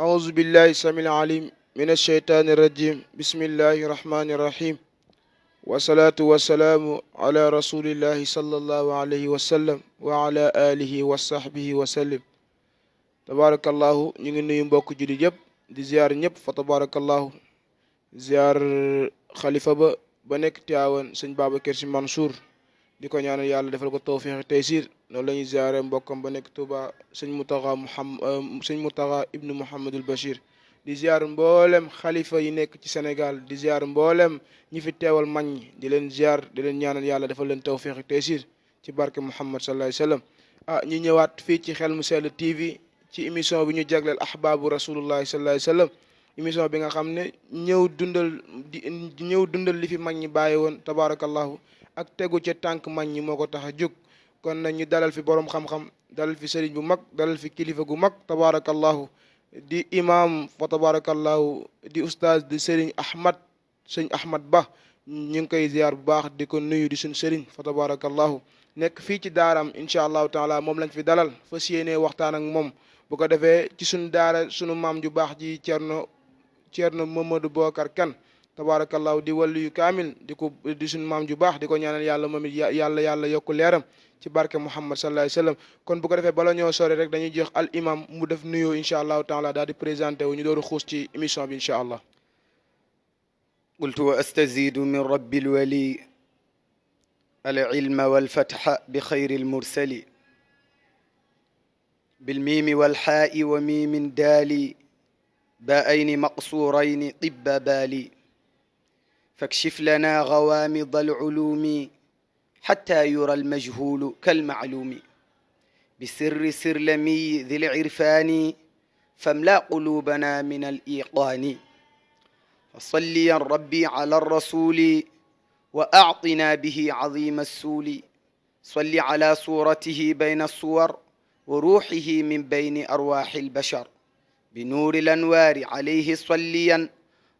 أعوذ بالله السميع العليم من الشيطان الرجيم بسم الله الرحمن الرحيم والصلاة والسلام على رسول الله صلى الله عليه وسلم وعلى آله وصحبه وسلم تبارك الله نيغي نيو مبوك جولي ييب دي زيار ñep fa تبارك الله ziar xalifa ba nekk Tiwaawan sëñ Babacar Si Mansour di ko ñaanal yàlla defal ko tawfiix taysir noonu la ñuy ziare mbokkam ba nekk Touba sëñ Moutaga ibnu Mouhamadul Bachir di ziar mboolem xalifa yi nekk ci Sénégal di ziar mboolem ñi fi teewal mag ñi di leen ziar di leen ñaanal yàlla defal leen tawfiix taysir ci barke Muhammad sallallahu alayhi wasallam ñi ñëwaat fii ci Xel Mu Sell TV ci émission bi ñu jagleel ahbaabu rasulullahi sallallahu alayhi wasallam émission bi nga xam ne ñëw dundal li fi mag ñi bàyyi woon tabarakallahu ak tegu ca tànk mag ñi moo ko tax a jóg kon nag ñu dalal fi borom xam-xam dalal fi sëriñ bu mag dalal fi kilifa gu mag tabarakallahu di imam fa tabarakallahu di oustaz di sëriñ Ahmed Ba ñu ngi koy ziar bu baax di ko nuyu di suñ sëriñ fa tabarakallahu nekk fii ci daaram incha allahu taala moom lañ fi dalal fas yéenee waxtaan ak moom bu ko defee ci suñ daara sunu maam ju baax ji Ceerno Mamadou Bokar Kan tabarakallahu di wàllu yu kaamil di suñ maam ju baax di ko ñaanal yàlla moom it yàlla yokku leeram ci barke Muhammad sallallahu alayhi wasallam kon bu ko defee bala ñoo sori rek dañuy jox al imam mu def nuyoo incha allahu taala daal di présenté wu ñu dooru xuus ci émission bi incha allah qultu wa astazidu min rabbil wali al ilma wal fatha bi xayril mursali بالميم والحاء وميم دالي باءين مقصورين طب بالي فاكشف لنا غوامض العلوم حتى يرى المجهول كالمعلوم بسر سرلمي ذي العرفان فاملأ قلوبنا من الإيقان فصليا ربي على الرسول وأعطنا به عظيم السول صل على صورته بين الصور وروحه من بين أرواح البشر بنور الأنوار عليه صليا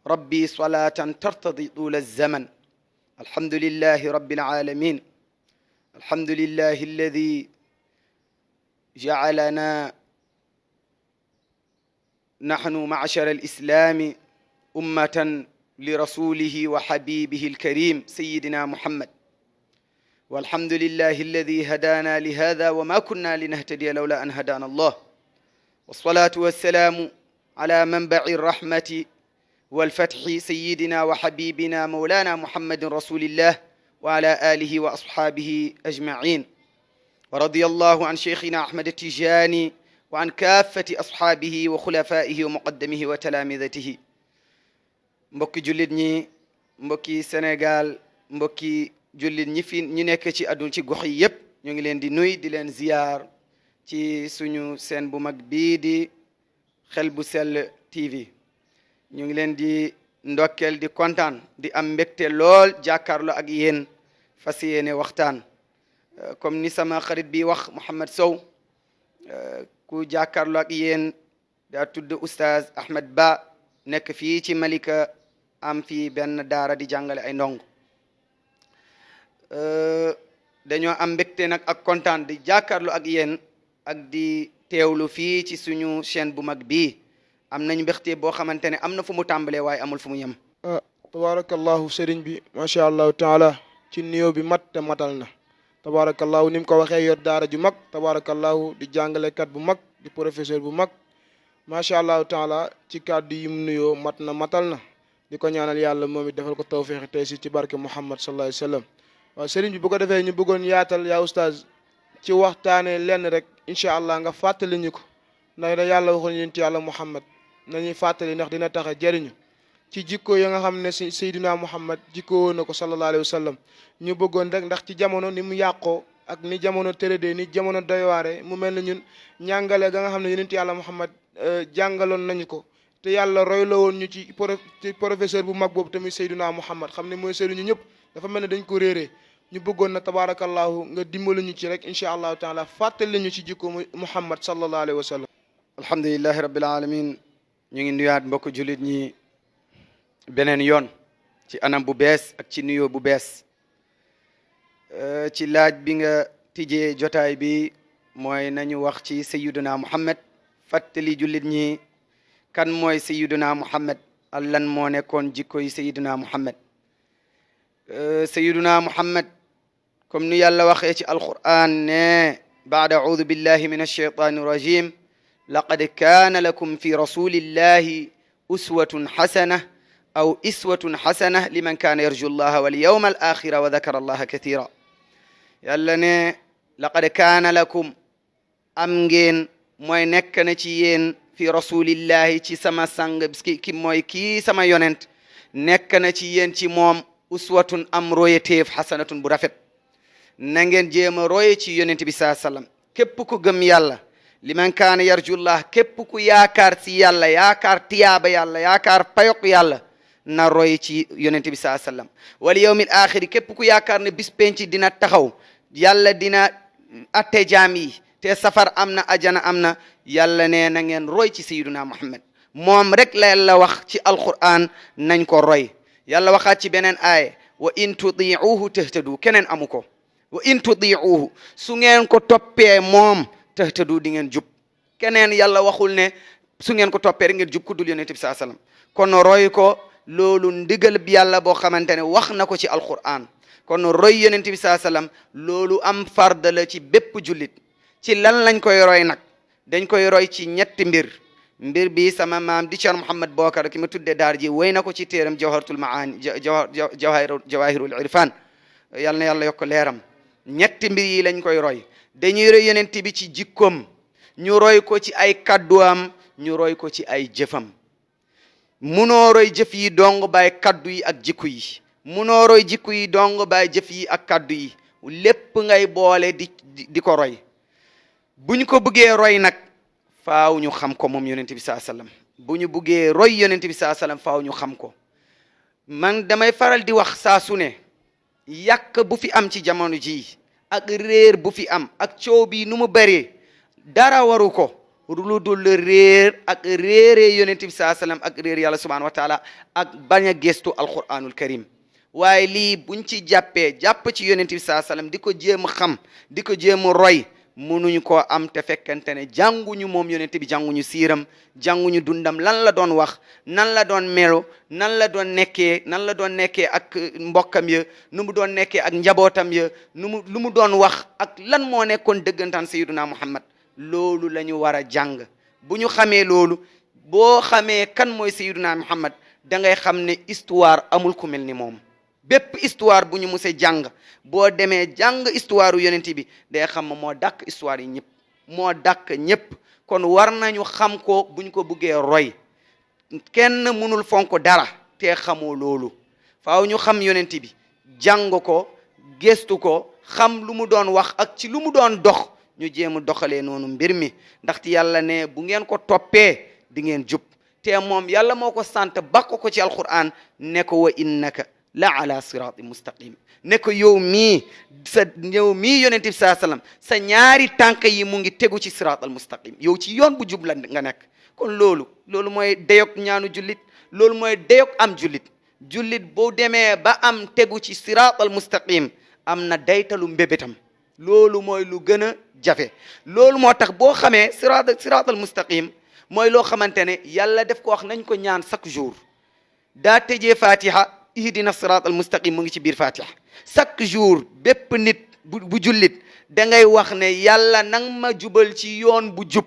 ربي صلاة ترتضي طول الزمن الحمد لله رب العالمين الحمد لله الذي جعلنا نحن معشر الإسلام أمة لرسوله وحبيبه الكريم سيدنا محمد والحمد لله الذي هدانا لهذا وما كنا لنهتدي لولا أن هدانا الله والصلاة والسلام على منبع الرحمة والفتح سيدنا وحبيبنا مولانا محمد رسول الله وعلى آله وأصحابه أجمعين ورضي الله عن شيخنا أحمد التجاني وعن كافة أصحابه وخلفائه ومقدمه وتلامذته مبكي جلدني مبكي سنغال مبكي jullit ñi fi ñu nekk ci àdduna ci gox yi yëpp ñu ngi leen di nuy di leen ziyaar ci suñu seen bu mag bii di Xel Bu Sell TV ñu ngi leen di ndokkeel di kontaan di am mbégte lool jàkkaarloo ak yéen fas yéene waxtaan comme ni sama xarit bi wax Mouhamed Sow ku jàkkaarloo ak yéen daa tudd oustaz Ahmed Ba nekk fii ci Malika am fii benn daara di jàngale ay ndongo dañoo am mbégte nag ak kontaan di jàkkaarloo ak yéen ak di teewlu fii ci suñu chaîne bu mag bii am nañ mbégte boo xamante ne am na fu mu tàmbalee waaye amul fu mu yem tabarakallahu sëriñ bi macha allahu taala ci nuyoo bi mat te matal na tabarakallahu ni mu ko waxee yor daara ju mag tabarakallahu di jàngalekat bu mag di professeur bu mag macha allahu taala ci kàddu yi mu nuyoo mat na matal na di ko ñaanal yàlla moom it defal ko tawfiix tey si ci barke Muhammad sallallahu alayhi wasallam waaw sëriñ bi bu ko defee ñu bëggoon yaatal yaa oustaz ci waxtaanee lenn rek incha allah nga fàttali ñu ko ndax da yàlla waxoon yonent yàlla Muhammad nañuy fàttali ndax dina tax a jëriñu ci jikko ya nga xam ne Seydina Muhammad jikko woon na ko sallallahu alayhi wa sallam ñu bëggoon rek ndax ci jamono ni mu yàqoo ak ni jamono tëradee ni jamono doywaare mu mel ne ñun ñàngale ga nga xam ne yonent yàlla Muhammad jàngaloon nañu ko te yàlla roy la woon ñu ci professeur bu mag boobu tamit Seydina Muhammad xam ne mooy sëriñu ñëpp dafa mel ne dañ ko réeree ñu bëggoon na tabarakallahu nga dimbali ñu ci rek incha allahu taala fàttali ñu ci jikko Muhammad sallallahu alayhi wa sallam alhamdulillahi rabbil alamin ñu ngi nuyaat mbokk jullit ñi beneen yoon ci anam bu bees ak ci nuyoo bu bees ci laaj bi nga tijjee jotaay bi mooy nañu wax ci sayyiduna Muhammad fàttali jullit ñi kan mooy sayiduna muhammad ak lan moo nekkoon jikko yi sayiduna muhammad sayiduna muhammad comme nu yàlla waxee ci alquran ne baada audu billahi min alshaytani irrajim laqad kaana lakum fi rasulillahi uswatun xasana aw iswatun xasana liman kaana yarju llaha wal yawma al axira wa dakara allaha kathira yàlla ne laqad kaana lakum am ngeen mooy nekk na ci yéen fi rasulillahi ci sama sang ki mooy kii sama yonent nekk na ci yéen ci moom uswatun am royeteef xasanatun bu rafet na ngeen jéem a roye ci yonent bi saa sallam képp ku gëm yàlla liman kaana yarjullah képp ku yaakaar si yàlla yaakaar tiyaaba yàlla yaakaar payok yàlla na roy ci yonent bi saa sallam wal yawmil axiri képp ku yaakaar ne bis penc dina taxaw yàlla dina atte jaam yi te safar am na ajana am na yàlla ne na ngeen roy ci sayyiduna muhammad moom rek la yàlla wax ci alquran nañ ko roy yàlla waxaat ci beneen aaya wa in tutiuhu tahtadu keneen amu ko wa in tutiuhu su ngeen ko toppee moom tahtadu di ngeen jub keneen yàlla waxul ne su ngeen ko toppee rek ngeen jub ku dul yonent bi saa sallam kon roy ko loolu ndigal bi yàlla boo xamante ne wax na ko ci alquran kon roy yonent bi saa sallam loolu am farda la ci bépp jullit ci lan lañ koy roy nag dañ koy roy ci ñetti mbir bi sama maam di Cheikh Mouhamed Bokar ki ma tudde daar ji way na ko ci téeram jawharatul maani jawahirul irfan yal na yàlla yokk leeram ñetti mbir yi lañ koy roy dañuy roy yonent bi ci jikkoom ñu roy ko ci ay kadduam ñu roy ko ci ay jëfam munoo roy jëf yi dong baay kaddu yi ak jikko yi munoo roy jikko yi dong baay jëf yi ak kaddu yi lépp ngay boole di ko roy buñ ko bëggee roy nag faaw ñu xam ko moom yonent bi saa sallam bu ñu buggee roy yonent bi saa sallam faaw ñu xam ko man damay faral di wax saa su ne yàq bu fi am ci jamono ji ak réer bu fi am ak coow bi nu mu bëree dara waru ko lu dul réer ak réeree yonent bi saa sallam ak réer yàlla subhanahu wa taala ak bañ a gestu alquranul karim waaye lii buñ ci jàpp ci yonent bi saa sallam di ko jéem a xam di ko jéem a roy munuñu ko am te fekkente ne jànguñu moom yonent bi jànguñu siiram jànguñu dundam lan la doon wax nan la doon melo nan la doon nekkee ak mbokkam ya nu mu doon nekkee ak njabootam ya lu mu doon wax ak lan moo nekkoon dëggantaan sayyiduna muhammad loolu la ñu war a jàng bu ñu xamee loolu boo xamee kan mooy sayyiduna muhammad da ngay xam ne histoire amul ku mel ni moom bépp histoire bu ñu musee jàng boo demee jàng histoire yonent bi day xam moo dàkk histoire yi ñëpp moo dàkk ñëpp kon war nañu xam ko buñ ko buggee roy kenn mënul fonk dara te xamoo loolu faaw ñu xam yonent bi jàng ko gestu ko xam lu mu doon wax ak ci lu mu doon dox ñu jéem a doxalee noonu mbir mi ndaxte yàlla ne bu ngeen ko toppee di ngeen jub te moom yàlla moo ko sant bakko ko ci alquran ne ko wa innaka la ala sirati mustaqim ne ko yow mii yonent bi saa sallam sa ñaari tànk yi mu ngi tegu ci sirat al mustaqim yow ci yoon bu jub la nga nekk kon loolu mooy deyog ñaanu jullit loolu mooy deyog am jullit boo demee ba am tegu ci sirat al mustaqim am na daytalu mbébétam loolu mooy lu gën a jafe loolu moo tax boo xamee sirat al mustaqim mooy loo xamante ne yàlla def ko wax nañ ko ñaan chaque jour daa tëjee fatiha ihdina sirat al mustaqim mu ngi ci biir fatiha chaque jour bépp nit bu jullit da ngay wax ne yàlla nang ma jubal ci yoon bu jub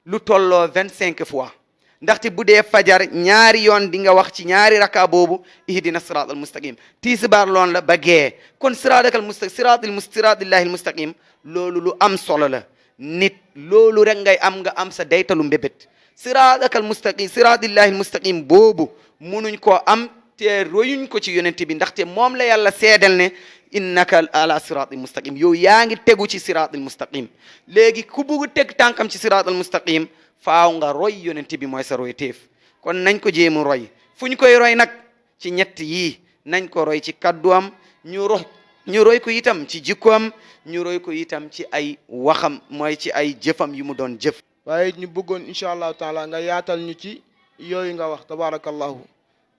lu tolloo 25 fois ndaxte bu dee fajar ñaari yoon di nga wax ci ñaari raka boobu ihdina sirat al mustaqim tisbaar loon la ba gee kon siratillahi al mustaqim loolu lu am solo la nit loolu rek ngay am nga am sa daytalu mbébét siratillahi al mustaqim boobu munuñ koo am te royuñ ko ci yonent bi ndaxte moom la yàlla seedal ne innaka ala siratil mustaqim yow yaa ngi tegu ci siratil mustaqim léegi ku bugg teg tànkam ci siratil mustaqim faaw nga roy yonent bi mooy sa roy teef kon nañ ko jéemu roy fu ñu koy roy nag ci ñett yii nañ ko roy ci kadduam ñu roy ko itam ci jikkoam ñu roy ko itam ci ay waxam mooy ci ay jëfam yu mu doon jëf waaye ñu bëggoon incha allahu taala nga yaatal ñu ci yooyu nga wax tabarakallahu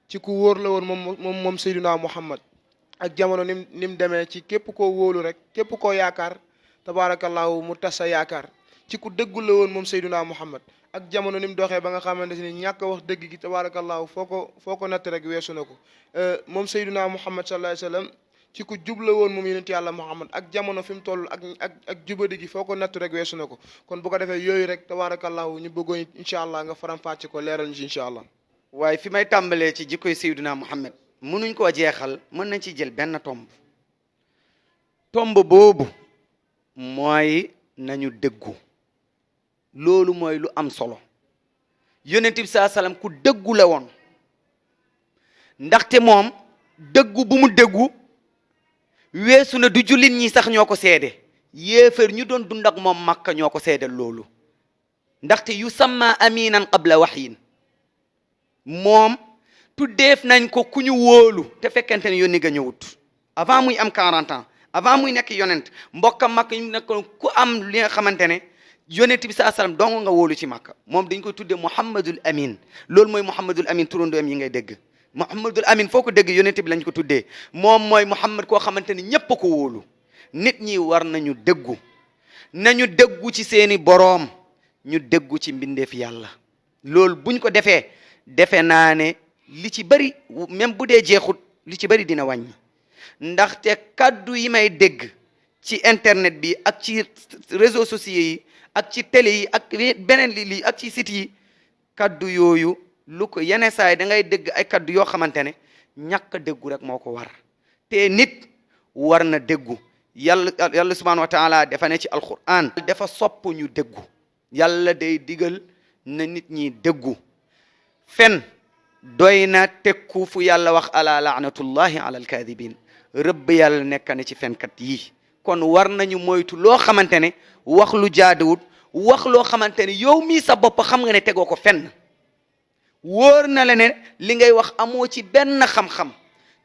ci ku wóor la woon moom Seydina Muhammad ak jamono nim demee ci képp koo wóolu rek képp koo yaakaar tabarakallahu mu tas sa yaakaar ci ku dëggu la woon moom Seydina Muhammad ak jamono ni mu doxee ba nga xamante ni ñàkk a wax dëgg gi tabarakallahu foo ko natt rek weesu na ko moom Seydina Muhammad sallallahu alayhi wasallam ci ku jub la woon moom yonent yàlla Muhammad ak jamono fi mu toll ak jubadi gi foo ko natt rek weesu na ko kon bu ko defee yooyu rek tabarakallahu ñu bëggoon incha allah nga faram-fàcce ko leeral ñu incha allah. waaye fi may tàmbalee ci jikkoy Seydina Muhammad mënuñ koo jeexal mën nañ ci jël benn tomb boobu mooy nañu dëggu. loolu mooy lu am solo yonent bi saa salaam ku dëggu la woon ndaxte moom dëggu bu mu dëggu weesu na du jullit ñi sax ñoo ko seede yéefar ñu doon dund ak moom Makka ñoo ko seedal loolu ndaxte yusamma aminan qabla waxyin moom tuddeef nañ ko ku ñu wóolu te fekkente ne yónni ga ñëwut avant muy am 40 ans avant muy nekk yonent mbokkam Makka ñu nekk ku am li nga xamante ne yonent bi saa salaam dong nga wóolu ci Makka moom dañ koy tuddee Muhammadul Amin loolu mooy Muhammadul Amin turandoom yi ngay dégg Muhammadul Amin foo ko dégg yonent bi lañ ko tuddee moom mooy Muhammad koo xamante ni ñépp a ko wóolu nit ñi war nañu dëggu ci seeni boroom ñu dëggu ci mbindeef yàlla loolu buñ ko defee defe naa ne li ci bëri même bu dee jeexut li ci bëri dina wàññi ndaxte kaddu yi may dégg ci internet bi ak ci réseaux sociaux yi ak ci télé yi ak beneen lii ak ci site yi kaddu yooyu lu ko yenn saay da ngay dégg ay kaddu yoo xamante ne ñàkk a déggu rek moo ko war te nit war na déggu yàlla subhanahu wa taala dafa ne ci alquran dafa sopp ñu déggu yàlla day digal na nit ñi déggu fen doy na tekku fu yàlla wax ala laanatullahi ala alkaadibin rëbb yàlla nekk na ci fenkat yi kon war nañu moytu loo xamante ne wax lu jaaduwut wax loo xamante ne yow mii sa bopp xam nga ne tegoo ko fenn wóor na la ne li ngay wax amoo ci benn xam-xam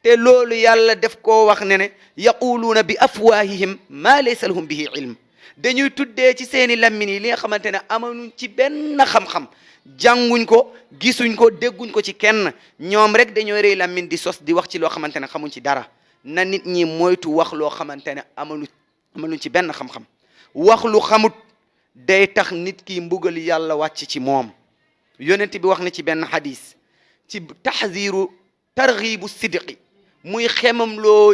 te loolu yàlla def koo wax ne yaquluuna bi afwaahihim maa laysa lahum bihi ilm dañuy tuddee ci seeni lammin yi li nga xamante ne amuñ ci benn xam-xam jànguñ ko gisuñ ko dégguñ ko ci kenn ñoom rek dañooy rëy lammin di sos di wax ci loo xamante ne xamuñ ci dara na nit ñi moytu wax loo xamante ne amaluñ ci benn xam-xam wax lu xamut day tax nit ki mbugal yàlla wàcc ci moom yonent bi wax na ci benn xadis ci taxziru targhibu sidqi muy xemam loo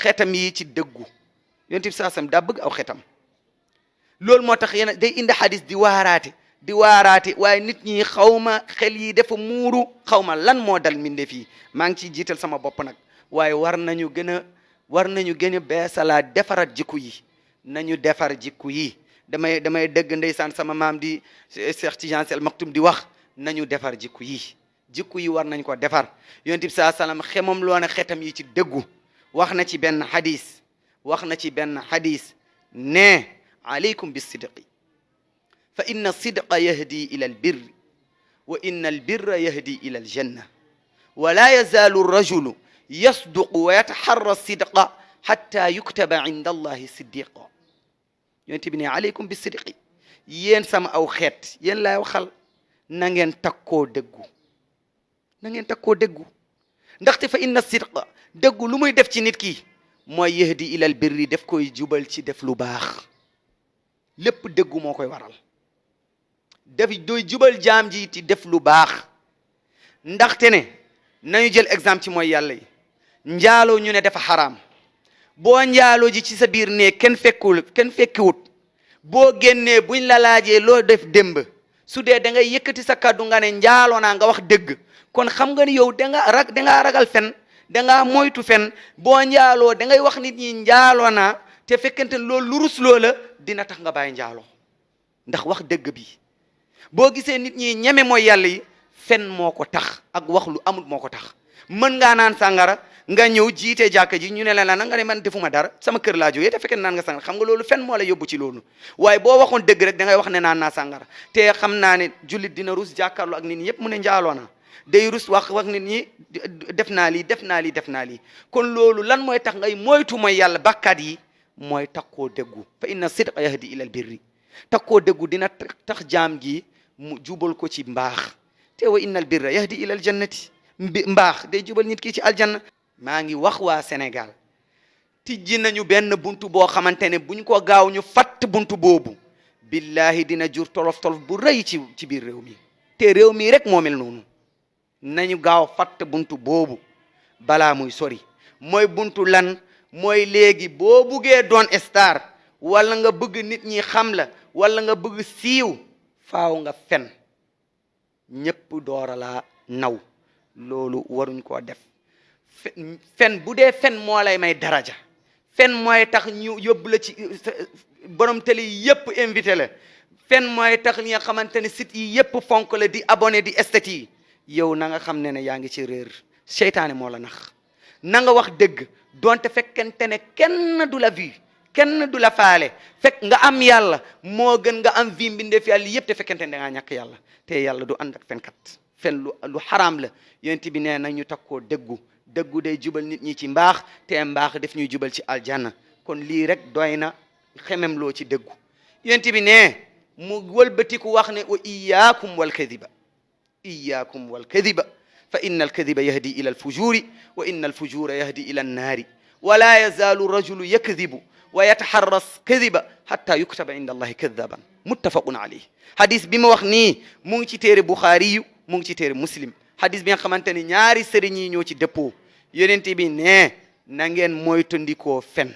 xetam yi ci dëggu yonent bi saasam daa bëgg aw xetam loolu moo tax yéen day indi xadis di waaraate waaye nit ñi xawma xel yi dafa muuru xawma lan moo dal mbindeef yi maa ngi ciy jiital sama bopp nag waaye war nañu gën a beesalaat defaraat jikko yi nañu defar jikko yi damay dëgg ndeysaan sama maam di Cheikh Tidiane Sy Al Maktoum di wax nañu defar jikko yi war nañ ko defar yonent bi saa salaam xemam loona xetam yi ci dëggu wax na ci benn xadis ne alaykum bisidqi fa inna sidqa yahdi ila albirri wa inna albirra yahdi ila aljanna wa la yazalu rajulu yasduqu wa yataharra sidqa hatta yuktaba inda allahi siddiqa yonent bi ne alaykum bisidqi yéen sama aw xeet yéen laay waxal na ngeen takkoo dëggu ndaxte fa inna sidqa dëggu lu muy def ci nit ki mooy yahdi ilal birri def koy jubal ci def lu baax lépp dëggu moo koy waral doy jubal jaam ji ci def lu baax ndaxte ne nañu jël exemple ci mooy yàlla yi njaaloo ñu ne dafa xaraam boo njaaloo ji ci sa biir ne kenn fekkiwut boo génnee buñ la laajee loo def démb su dee da ngay yëkkati sa kaddu nga ne njaaloo naa nga wax dëgg kon xam nga ni yow da nga ragal fen da nga moytu fen boo njaaloo da ngay wax nit ñi njaaloo naa te fekkente loolu lu rus loola dina tax nga bàyyi njaaloo ndax wax dëgg bi boo gisee nit ñi ñeme mooy yàlla yi fen moo ko tax ak wax lu amul moo ko tax mën ngaa naan sàngara nga ñëw jiite jàkka ji ñu ne la nga ne man defuma dara sama kër laa jógee te fekkee naan nga sàngara xam nga loolu fen moo la yóbbu ci loolu waaye boo waxoon dëgg rek da ngay wax ne naan naa sàngara te xam naa ne jullit dina rus jàkkaarloo ak nit ñi yëpp mu ne njaaloo naa day rus wax nit ñi def naa lii kon loolu lan mooy tax ngay moytu mooy yàlla bakkaat yi mooy takkoo dëggu fa inna sidqa yahdi ilal birri takkoo dëggu dina tax jaam gi mu jubal ko ci mbaax te wa innal birra yahdi ilal jannati mbaax day jubal nit ki ci aljanna maa ngi wax waa Sénégal tijji nañu benn buntu boo xamante ne buñ ko gaaw ñu fatt buntu boobu billahi dina jur tolof tolof bu rëy ci biir réew mi te réew mi rek moo mel noonu nañu gaaw fatt buntu boobu balaa muy sori mooy buntu lan mooy léegi boo buggee doon star wala nga bëgg nit ñi xam la wala nga bëgg siiw faaw nga fen ñépp doora la naw loolu waruñ koo def fen bu dee fen moo lay may daraja fen mooy tax ñu yóbbu la ci borom télé yi yépp invité la fen mooy tax li nga xamante ne site yi yépp fonk la di abonné di esthète yi yow na nga xam ne yaa ngi ci réer seytaane moo la nax na nga wax dëgg donte fekkente ne kenn du la vu kenn du la faale fekk nga am yàlla moo gën nga am vie mbindeef yàlla yépp te fekkente ne da ngaa ñàkk yàlla te yàlla du ànd ak fenkat fen lu xaraam la yonent bi nee na ñu takkoo dëggu dëggu day jubal nit ñi ci mbaax te mbaax def ñuy jubal ci aljanna kon lii rek doy na xemem loo ci dëggu yonent bi ne mu wëlbatiku wax ne wa iyaakum wal kadiba iyaakum wal kadiba fa inna al kadiba yahdi ila al fujuri wa inna al fujura yahdi ila an naari wala yazaalu rajulu yakdibu wa yataharras kadiba hatta yuktaba inda allahi kadaban muttafaqun alayhi hadis bi ma wax nii mu ngi ci téere Buxaari yu mu ngi ci téere Muslim hadis bi nga xamante ni ñaari sëriñ yi ñoo ci dëppoo yonent bi ne na ngeen moytandikoo fen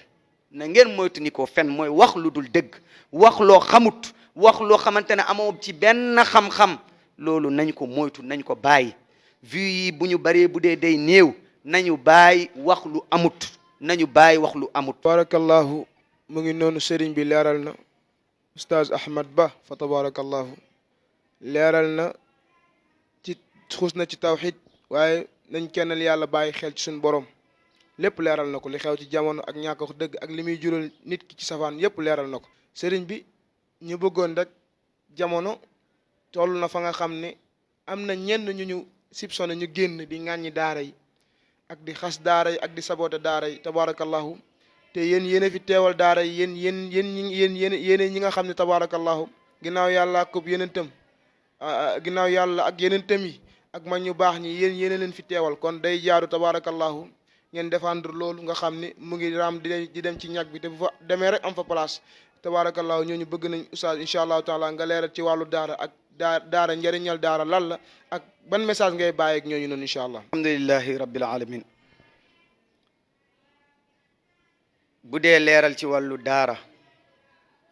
na ngeen moytandikoo fen mooy wax lu dul dëgg wax loo xamut wax loo xamante ne amoo ci benn xam-xam loolu nañ ko moytu nañ ko bàyyi vues yi bu ñu baree bu dee day néew nañu bàyyi wax lu amut nañu bàyyi wax lu amut. tabarakallahu mu ngi noonu sëriñ bi leeral na oustaz Ahmed Ba fa tabarakallahu leeral na ci xuus na ci tawxid waaye nañ kennal yàlla bàyyi xel ci suñu borom lépp leeral na ko li xew ci jamono ak ñàkk wax dëgg ak li muy jural nit ki ci safaan yépp leeral na ko sëriñ bi ñu bëggoon rek jamono toll na fa nga xam ne am na ñenn ñu sibsone ñu génn di ŋàññi daara yi ak di xas daara yi ak di saboté daara yi tabarakallahu te yéen a fi teewal daara yi yéen ñi nga xam ne tabarakallahu ginnaaw yàlla ak yenentam ginnaaw yàlla ak yenentam yi ak man ñu baax ñi yéen a leen fi teewal kon day jaaru tabarakallahu ngeen défendre loolu nga xam ne mu ngi raam di dem ci ñag bi te bu fa demee rek am fa place tabarakallahu ñooñu bëgg nañ oustaz incha allahu taala nga leeral ci wàllu daara ak daara njëriñal daara lan la ak ban message ngay bàyyi ak ñooñu noonu incha allah. alhamdulillahi rabbil alamin bu dee leeral ci wàllu daara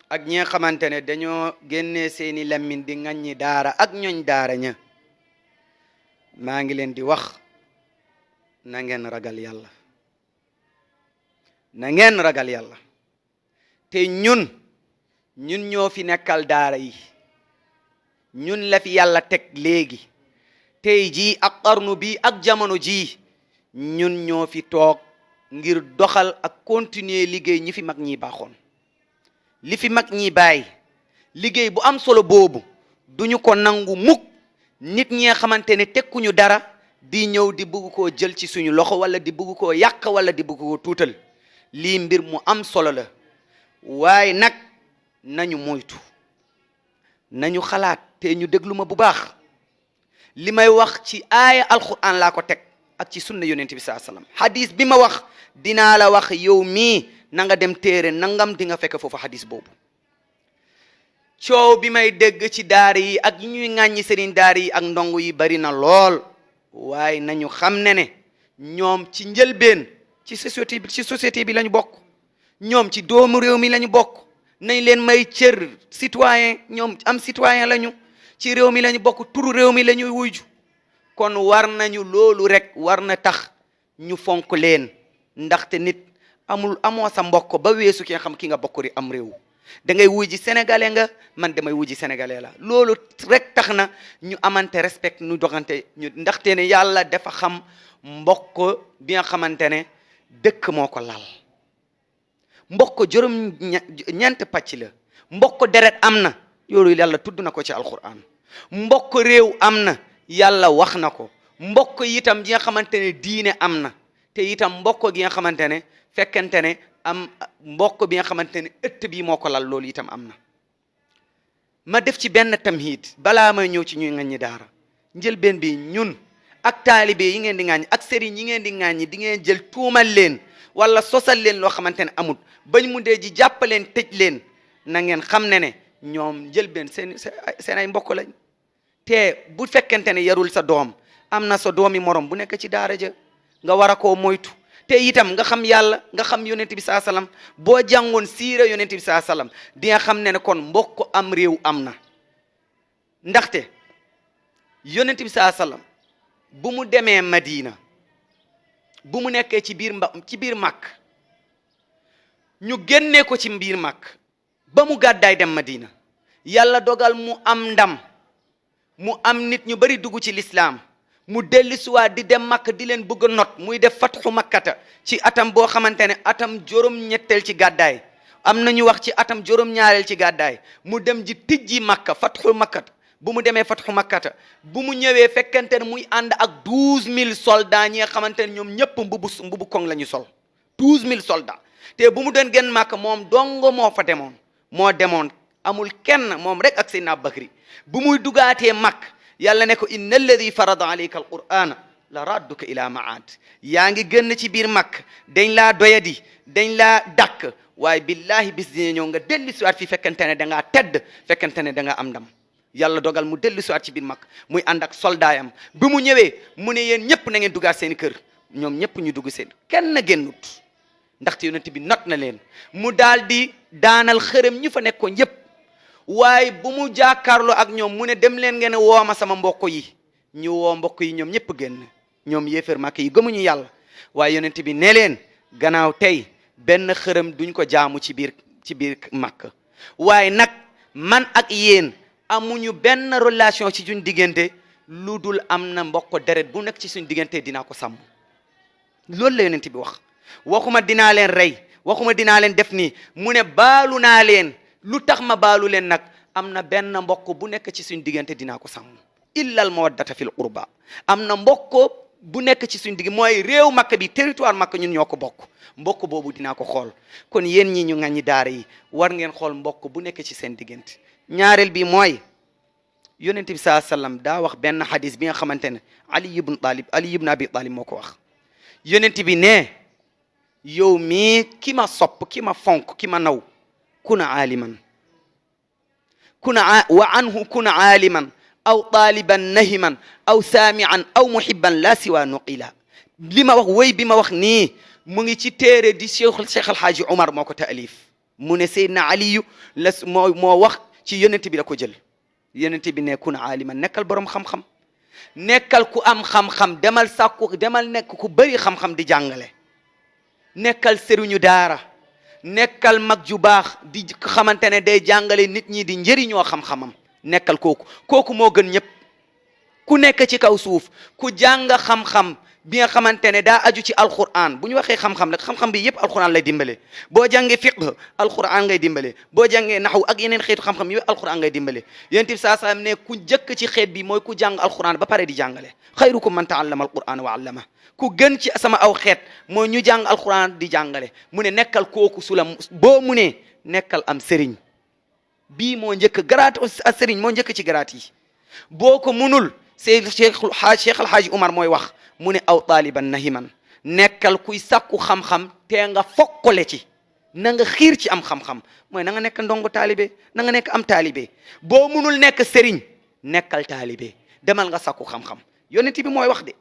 ak ñi nga xamante ne dañoo génnee seeni lammin di ŋaññi daara ak ñooñ daara ña maa ngi leen di wax na ngeen ragal yàlla na ngeen ragal yàlla te ñun ñoo fi nekkal daara yi ñun la fi yàlla teg léegi tey jii ak qarnu bi ak jamono jii ñun ñoo fi toog ngir doxal ak continuer liggéey ñi fi mag ñi baaxoon li fi mag ñi bàyyi liggéey bu am solo boobu duñu ko nangu mukk nit ñi nga xamante ne tekkuñu dara di ñëw di bëgg koo jël ci suñu loxo wala di bëgg koo yàq wala di bëgg koo tuutal lii mbir mu am solo la waaye nag nañu moytu nañu xalaat te ñu déglu ma bu baax li may wax ci aaya alquran laa ko teg ak ci sunna yonent bi sallallahu alayhi wasallam hadis bi ma wax dinaa la wax yow mii na nga dem téere nangam di nga fekk foofu hadis boobu coow bi may dégg ci daara yi ak ñuy ŋàññi sëriñ daara yi ak ndongo yi bari na lool waaye nañu xam ne ñoom ci njëlbeen ci société bi lañu bokk ñoom ci doomu réew mi lañu bokk nañ leen may cër citoyen ñoom am citoyen lañu ci réew mi lañu bokk turu réew mi lañuy wuyju kon war nañu loolu rek war na tax ñu fonk leen ndaxte nit amoo sa mbokk ba weesu ki nga xam ki nga bokk ri am réew da ngay wuy ji sénégalais nga man damay wuy ji sénégalais la loolu rek tax na ñu amante respect ñu doxante ñu ndaxte ne yàlla dafa xam mbokk bi nga xamante ne dëkk moo ko lal mbokk juróom ñeent pàcc la mbokk deret am na yoolu yàlla tudd na ko ci alquran mbokk réew am na yàlla wax na ko mbokk itam gi nga xamante ne diine am na te itam mbokk gi nga xamante ne fekkente ne am mbokk bi nga xamante ne ëtt bi moo ko lal loolu itam am na ma def ci benn tamhid balaa may ñëw ci ñuy ŋaññi daara njëlbeen bi ñun ak taalibe yi ngeen di ŋaññi ak sëriñ yi ngeen di ŋaññi di ngeen jël tuumal leen wala sosal leen loo xamante ne amul bañ mu dee ji jàppaleen tëj leen na ngeen xam ne ñoom njëlbeen seen ay mbokk lañ te bu fekkente ne yarul sa doom am na sa doomi morom bu nekk ci daara ja nga war a koo moytu te itam nga xam yàlla nga xam yonent bi saa salaam boo jàngoon siira yonent bi saa salaam di nga xam ne kon mbokk am réew am na ndaxte yonent bi saa salaam bu mu demee Madina bu mu nekkee ci biir màkk ñu génnee ko ci biir màkk ba mu gàddaay dem Madina yàlla dogal mu am ndam mu am nit ñu bari dugg ci lislaam mu delli suwaat di dem Makka di leen bëgg a not muy def fatxu makkata ci atam boo xamante ne atam juróom-ñetteel ci gàddaay am na ñu wax ci atam juróom-ñaareel ci gàddaay mu dem ji tijji Makka fatxu makkata bu mu demee fatxu makkata bu mu ñëwee fekkente ne muy ànd ak 12000 soldats ñi nga xamante ne ñoom ñëpp mbubu koŋ la ñu sol 12000 soldats te bu mu doon génn Makka moom dongo moo fa demoon moo demoon amul kenn moom rek ak Seydina Bakri bu muy dugaatee Makka yàlla ne ko inna alladi farada alayka alqur'ana la radduka ila maad yaa ngi gën ci biir Makka dañ laa doyadi dañ laa dàkk waaye billahi bis dina ñëw nga delli siwaat fii fekkente ne da ngaa tedd fekkente ne da nga am ndam yàlla dogal mu delli siwaat ci biir Makka muy ànd ak soldaayam bi mu ñëwee mu ne yéen ñëpp na ngeen dugaat seen kër ñoom ñëpp ñu dugg seen kenn génnut ndaxte yonent bi not na leen mu daal di daanal xërëm ñi fa nekkoon yëpp waaye bu mu jàkkaarloo ak ñoom mu ne dem leen ngeen wooma sama mbokk yi ñu woo mbokk yi ñoom ñëpp génn ñoom yéefar Makka yi gëmuñu yàlla waaye yonent bi ne leen gannaaw tey benn xërëm duñ ko jaamu ci biir Makka waaye nag man ak yéen amuñu benn relation ci suñ diggante lu dul am na mbokk deret bu nekk ci suñ diggante dinaa ko sàmm loolu la yonent bi wax waxuma dinaa leen rey waxuma dinaa leen def nii mu ne baalu naa leen lu tax ma baalu leen nag am na benn mbokk bu nekk ci suñ diggante dinaa ko sàmm illal mawaddata fil qurba am na mbokk bu nekk ci suñ digg mooy réew Makka bi territoire Makka ñun ñoo ko bokk mbokk boobu dinaa ko xool kon yéen ñi ñu ŋàññi daara yi war ngeen xool mbokk bu nekk ci seen diggante ñaareel bi mooy yonent bi saa sallam daa wax benn xadis bi nga xamante ne Ali ibn Abi Talib moo ko wax yonent bi ne yow mii ki ma sopp ki ma fonk ki ma naw kun aaliman wa anhu kun aaliman aw taaliban nahiman aw saamian aw muhibban la siwa nuqila li ma wax woy bi ma wax nii mu ngi ci téere di Cheikh Alhaaji Omar moo ko taalif mu ne Seydina Aliyu la moo wax ci yonent bi la ko jël yonent bi ne kun aaliman nekkal borom xam-xam nekkal ku am xam-xam demal sàkku demal nekk ku bëri xam-xam di jàngale nekkal sëriñu daara nekkal mag ju baax di xamante ne day jàngale nit ñi di njëriñoo xam-xamam nekkal kooku moo gën ñëpp ku nekk ci kaw suuf ku jàng xam-xam bi nga xamante ne daa aju ci alquran bu ñu waxee xam-xam nag xam-xam bi yëpp alquran lay dimbale boo jàngee fiqh alquran ngay dimbale boo jàngee naxwu ak yeneen xeetu xam-xam yëpp alquran ngay dimbale yonent bi saa sallam ne ku jëkk ci xeet bi mooy ku jàng alquran ba pare di jàngale xayrukum man taallama alquran wa allama ku gën ci sama aw xeet mooy ñu jàng alquran di jàngale mu ne nekkal kooku su la boo mu ne nekkal am sëriñ bii moo njëkk garaat a sëriñ moo njëkk ci garaat yi boo ko munul Cheikh Alhaaji Umar mooy wax mu ne aw taaliban nahiman nekkal kuy sakku xam-xam te nga fokkole ci na nga xiir ci am xam-xam mooy na nga nekk ndongo taalibe na nga nekk am taalibe boo munul nekk sëriñ nekkal taalibe demal nga sakku xam-xam yonent bi mooy wax de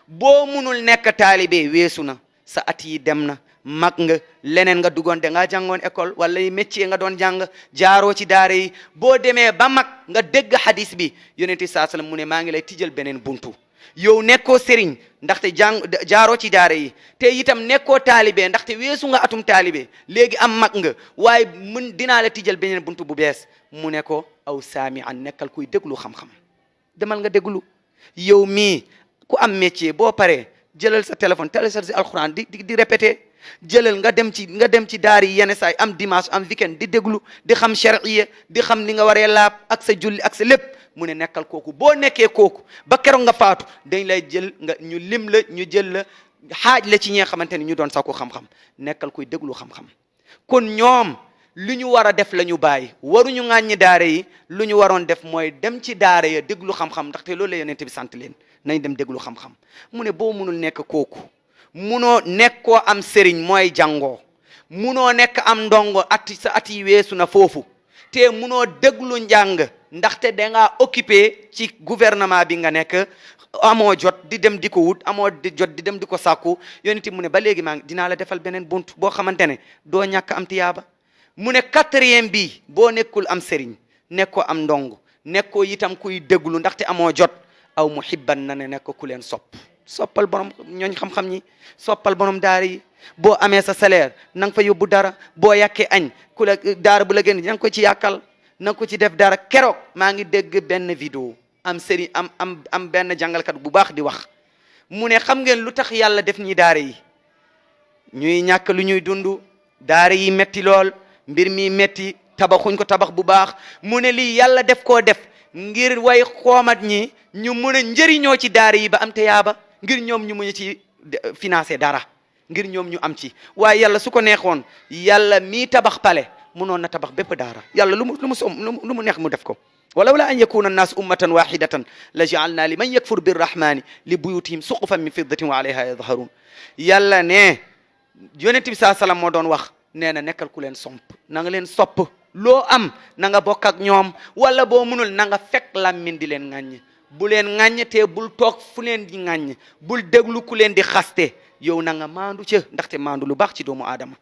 boo munul nekk taalibe weesu na sa at yi dem na mag nga leneen nga dugoon da ngaa jàngoon école wala métier nga doon jàng jaaroo ci daara yi boo demee ba mag nga dégg hadis bi yonent bi saa sallam mu ne maa ngi lay tijjal beneen buntu yow nekkoo sëriñ ndaxte jaaroo ci daara yi te itam nekkoo taalibe ndaxte weesu nga atum taalibe léegi am mag nga waaye mun dinaa la tijjal beneen buntu bu bees mu ne ko aw saami an nekkal kuy déglu xam-xam demal nga déglu yow mii ku am métier boo paree jëlal sa téléphone télécharge alquran di répété jëlal nga dem ci daara yi yenn saay am dimanche am weekend di déglu di xam shar'iyya di xam li nga waree laab ak sa julli ak sa lépp mu ne nekkal kooku boo nekkee kooku ba keroog nga faatu dañ lay jël nga ñu lim la ñu jël la xaaj la ci ñi nga xamante ne ñu doon sakku xam-xam nekkal kuy déglu xam-xam kon ñoom lu ñu war a def la ñu bàyyi waruñu ŋàññi daara yi lu ñu waroon def mooy dem ci daara ya déglu xam-xam ndaxte loolu la yonent bi sant leen nañ dem déglu xam-xam mu ne boo munul nekk kooku munoo nekkoo am sëriñ mooy jàngoo munoo nekk am ndongo sa at yi weesu na foofu te munoo déglu njàng ndaxte da ngaa occupé ci gouvernement bi nga nekk amoo jot di dem di ko wut amoo jot di dem di ko sàkku yonent mu ne ba léegi maa ngi dinaa la defal beneen bunt boo xamante ne doo ñàkk am tiyaaba mu ne quatrième bi boo nekkul am sëriñ nekkoo am ndong nekkoo itam kuy déglu ndaxte amoo jot aw muhibban na ne nekk ku leen soppal borom ñooñ xam-xam ñi soppal borom daara yi boo amee sa salaire na nga fa yóbbu dara boo yàkkee añ ku la daara bu la gën na nga ko ci yàkkal na nga ko ci def dara keroog maa ngi dégg benn vidéo am sëriñ am benn jàngalkat bu baax di wax mu ne xam ngeen lu tax yàlla def ñi daara yi ñuy ñàkk lu ñuy dund daara yi metti lool mbir mi metti tabaxuñ ko tabax bu baax mu ne lii yàlla def koo def ngir way xoomat ñi ñu mun a njëriñoo ci daara yi ba am te yaaba ngir ñoom ñu mun ci financer dara ngir ñoom ñu am ci waaye yàlla su ko neexoon yàlla mii tabax pale munoon na tabax bépp daara yàlla lu mu neex mu def ko walaw la an yakuna annaas ummatan wahidatan la ja'alna liman yakfur birrahmani li buyutihim suqufan min fiddatin wa alayha yadharun yàlla ne yonent bi saa salaam moo doon wax nee na nekkal ku leen somp na nga leen sopp loo am na nga bokk ak ñoom wala boo munul na nga fekk làmmin di leen ŋàññ bu leen ŋàññ te bul toog fu leen di ŋàññ bul déglu ku leen di xaste yow na nga maandu ca ndaxte maandu lu baax ci doomu aadama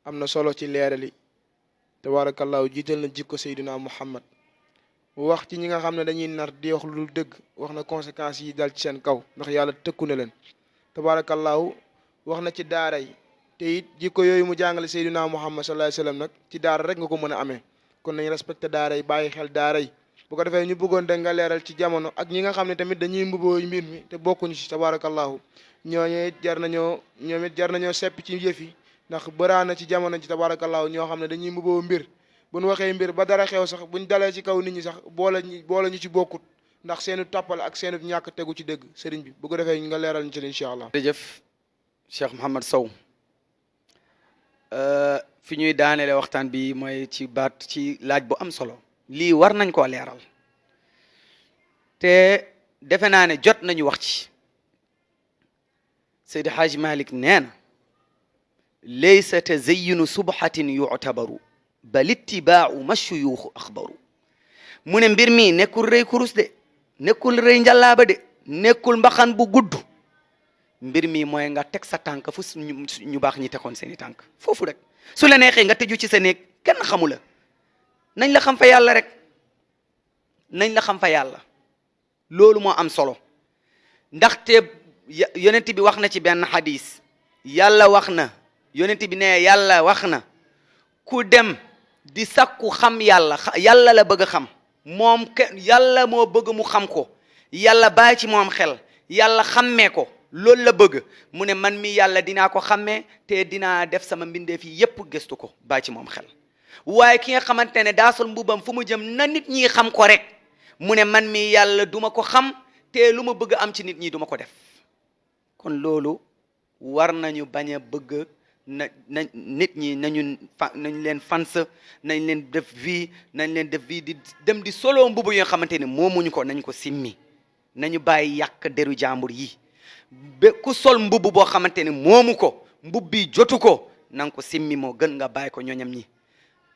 am na solo ci leerali tabarakallahu jiital na jikko Seydina Muhammad wax ci ñi nga xam ne dañuy nar di wax lu dul dëgg wax na conséquences yi dal ci seen kaw ndax yàlla tëkku na leen tabarakallahu wax na ci daara yi te it jikko yooyu mu jàngale Seydina Muhammad sallallahu alayhi wasallam nag ci daara rek nga ko mën a amee kon nañ respecté daara yi bàyyi xel daara yi bu ko defee ñu bëggoon da nga leeral ci jamono ak ñi nga xam ne tamit dañuy mbuboo mbir mi te bokkuñu ci tabarakallahu ñooñu it jar nañoo sepp ci yëf yi ndax bëraana ci jamono ci tabarakallahu ñoo xam ne dañuy mbuboo mbir buñ waxee mbir ba dara xew sax buñ dalee ci kaw nit ñi sax boole ñu ci bokkut ndax seenu toppal ak seenu ñàkk tegu ci dëgg sëriñ bi bu ko defee nga leeral ñu ci incha allah. jërëjëf Cheikh Mouhamed Sow fi ñuy daanele waxtaan bi mooy ci baat ci laaj bu am solo lii war nañ koo leeral te defe naa ne jot nañu wax ci Seydi Haaji Malik nee na laysa tazayyunu subhatin yu'tabaru bal ittibaa'u ma shuyuukhu axbaru mu ne mbir mi nekkul rëy kurus de nekkul rëy njàllaaba de nekkul mbaxan bu gudd mbir mi mooy nga teg sa tànk fu ñu baax ñi tegoon seeni tànk foofu rek su la neexee nga tëju ci sa néeg kenn xamu la nañ la xam fa yàlla rek nañ la xam fa yàlla loolu moo am solo ndaxte yonent bi wax na ci benn xadis yàlla wax na yonent bi ne yàlla wax na ku dem di sakku xam yàlla la bëgg a xam moom yàlla moo bëgg mu xam ko yàlla bàyyi ci moom xel yàlla xammee ko loolu la bëgg mu ne man mi yàlla dinaa ko xammee te dinaa def sama mbindeef yi yépp gëstu ko bàyyi ci moom xel waaye ki nga xamante ne daa sol mbubam fu mu jëm na nit ñi xam ko rek mu ne man mi yàlla duma ko xam te lu ma bëgg am ci nit ñi duma ko def kon loolu war nañu bañ a bëgg nit ñi nañ leen fans nañ leen def vie di dem di solo mbubu yoo xamante ne moomuñu ko nañ ko simmi nañu bàyyi yàq deru jàmbur yi ba ku sol mbubu boo xamante ne moomu ko mbub bi jotu ko nanga ko simmi moo gën nga bàyyi ko ñooñam ñi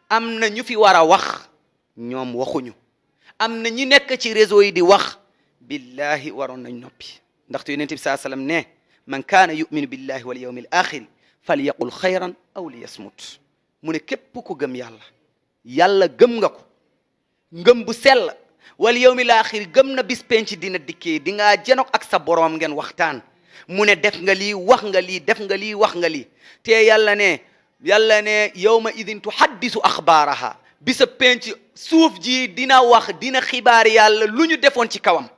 am na ñu fi war a wax ñoom waxuñu am na ñi nekk ci réseau yi di wax billahi waroon nañ noppi ndaxte yonent bi saa sallam ne man kaana yuminu billahi wal yawmil axiri falyaqul xayran aw liyasmut mu ne képp ku gëm yàlla gëm nga ko ngëm bu sell wal yawmil axiri gëm na bis penc dina dikkee di nga jenoog ak sa boroom ngeen waxtaan mu ne def nga lii wax nga lii def nga lii wax nga lii te yàlla ne yawma idin tuhaddisu axbaaraha bisa penc suuf ji dina wax dina xibaar yàlla lu ñu defoon ci kawam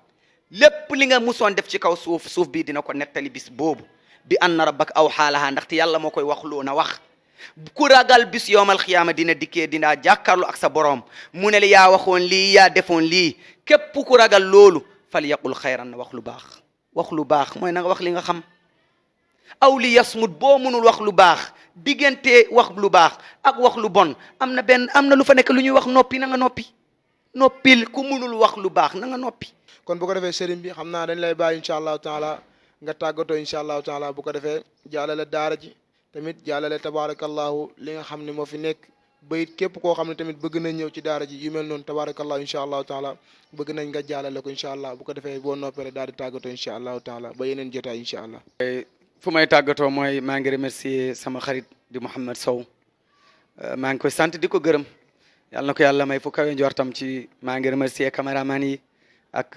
lépp li nga musoon def ci kaw suuf bi dina ko nettali bis boobu bi anna rabbaka awhaa lahaa ndaxte yàlla moo koy wax loo na wax ku ragal bis yowmal xiyaama dina dikkee dina jàkkaarlu ak sa boroom mu ne la yaa waxoon lii yaa defoon lii képp ku ragal loolu fal yaqul xayran na wax lu baax mooy na nga wax li nga xam aw li yasmut boo mënul wax lu baax diggante wax lu baax ak wax lu bon am na lu fa nekk lu ñuy wax noppi na nga noppil ku mënul wax lu baax na nga noppi kon bu ko defee sëriñ bi xam naa dañ lay bàyyi incha allahu taala nga tàggatoo incha allahu taala bu ko defee jàllale daara ji tamit jàllale tabarakallahu li nga xam ne moo fi nekk ba it képp koo xam ne tamit bëgg nañ ñëw ci daara ji yu mel noonu tabarakallahu incha allahu taala bëgg nañ nga jàllale ko incha allah bu ko defee boo noppee daal di tàggatoo incha allahu taala ba yeneen jotaay incha allah. fu may tàggatoo mooy maa ngi remercier sama xarit di Mouhamed Sow maa ngi koy sant di ko gërëm yàlla na ko yàlla may fu kawe njortam ci maa ngi remercier caméraman yi ak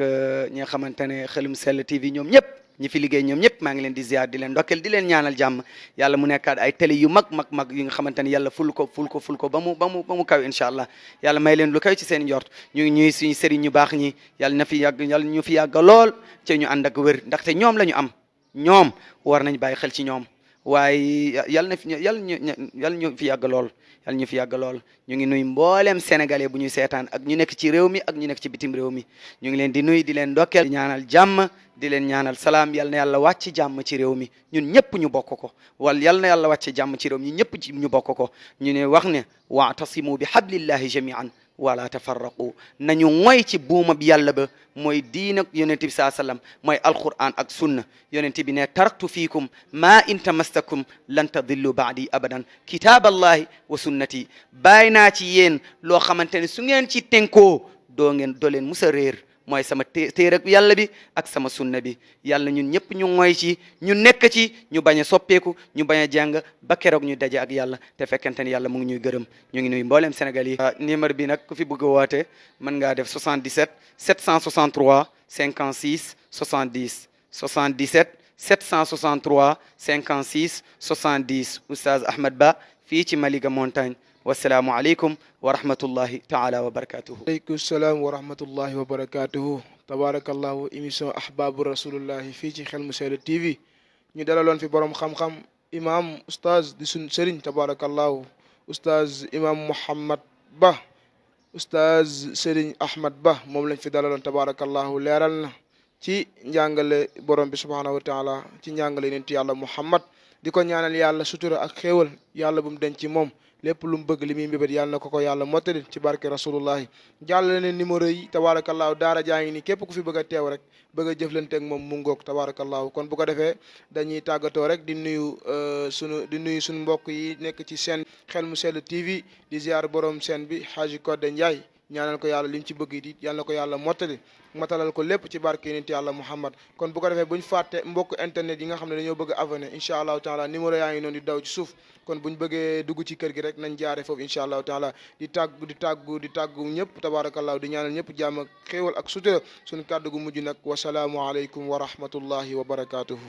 ñi nga xamante ne Xel mu Sell TV ñoom ñëpp ñi fi liggéey ñoom ñëpp maa ngi leen di ziar di leen ndokkel di leen ñaanal jàmm yàlla mu nekkaat ay télé yu mag yi nga xamante ne yàlla ful ko ba mu kaw incha allah yàlla may leen lu kaw ci seen njort ñu ngi ñuy suñu sëriñ ñu baax ñi yàlla na fi yàgg yàlla ñu fi yàgg lool ci ñu ànd ak wér ndaxte ñoom la ñu am ñoom war nañ bàyyi xel ci ñoom waaye yàlla na fi yàlla ñu fi yàgg lool yàlla ñu fi yàgg lool ñu ngi nuy mbooleem sénégalais bu ñuy seetaan ak ñu nekk ci réew mi ak ñu nekk ci bitim réew mi ñu ngi leen di nuy di leen ndokkeel di ñaanal jàmm di leen ñaanal salaam yal na yàlla wàcc jàmm ci réew mi ñun ñëpp ñu bokk ko wala yal na yàlla wàcc jàmm ci réew mi ñun ñëpp ci ñu bokk ko ñu ne wax ne wa'tasimu bi hablillahi jami'an wala tafarraqu nañu ngoy ci buuma bi yàlla ba mooy diin ak yonent bi saa sallam mooy alquran ak sunna yonent bi ne taraktu fiikum ma in tamastakum lan tadillu baadi abadan kitaaballahi wa sunnati bàyyi naa ci yéen loo xamante ne su ngeen ci tenkoo doo leen musa réer mooy sama téere yàlla bi ak sama sunna bi yàlla ñun ñëpp ñu ngoy ci ñu nekk ci ñu bañ a soppeeku ñu bañ a jàng ba keroog ñu daje ak yàlla te fekkente ne yàlla mu ngi ñuy gërëm ñu ngi nuy mbooleem Sénégal yi numéro bi nag ku fi bëgg a woote mën ngaa def 77 763 56 70 77 763 56 70 Oustaz Ahmed Ba fii ci Maliga Montagne wassalaamu aleykum wa rahmatullahi taala wa barakatuhu. aleykum salaam wa rahmatullahi wa barakatuhu. tabarakallahu émission ahbaabu rasulillahi fii ci Xel mu Sell TV ñu dalaloon fi borom xam-xam imam oustaz di sun sëriñ tabarakallahu oustaz imam Mouhamed Ba oustaz Serigne Ahmed Ba moom lañ fi dalaloon tabarakallahu leeral na ci njàngale borom bi subhanahu wa taala ci njàngale yonent yàlla Muhammad di ko ñaanal yàlla sutura ak xéewal yàlla bu mu denc ci moom lépp lu mu bëgg li muy mbébét yàlla na ko yàlla mottali ci barke rasulullahi jàllale ne numéro yi tabarakallahu daara jaa ngi nii képp ku fi bëgg a teew rek bëgg a jëflante ak moom mu ngoog tabarakallahu kon bu ko defee dañuy tàggatoo rek di nuyu suñu mbokk yi nekk ci seen Xel mu Sell TV di ziar borom seen bi Haji Codé Ndiaye ñaanal ko yàlla li mu ci bëgg it yàlla na ko yàlla mottali matalal ko lépp ci barke yonent yàlla Muhammad kon bu ko defee buñ fàtte mbokk internet yi nga xam ne dañoo bëgg abonné incha allahu taala numéro yaa ngi noonu di daw ci suuf kon buñ bëggee dugg ci kër gi rek nañ jaare foofu incha allahu taala di tàggu ñëpp tabarakallahu di ñaanal ñëpp jàmm ak xéewal ak sutura suñu kàddu gu mujj nag wasalaamu aleykum wa rahmatullahi wa barakatuhu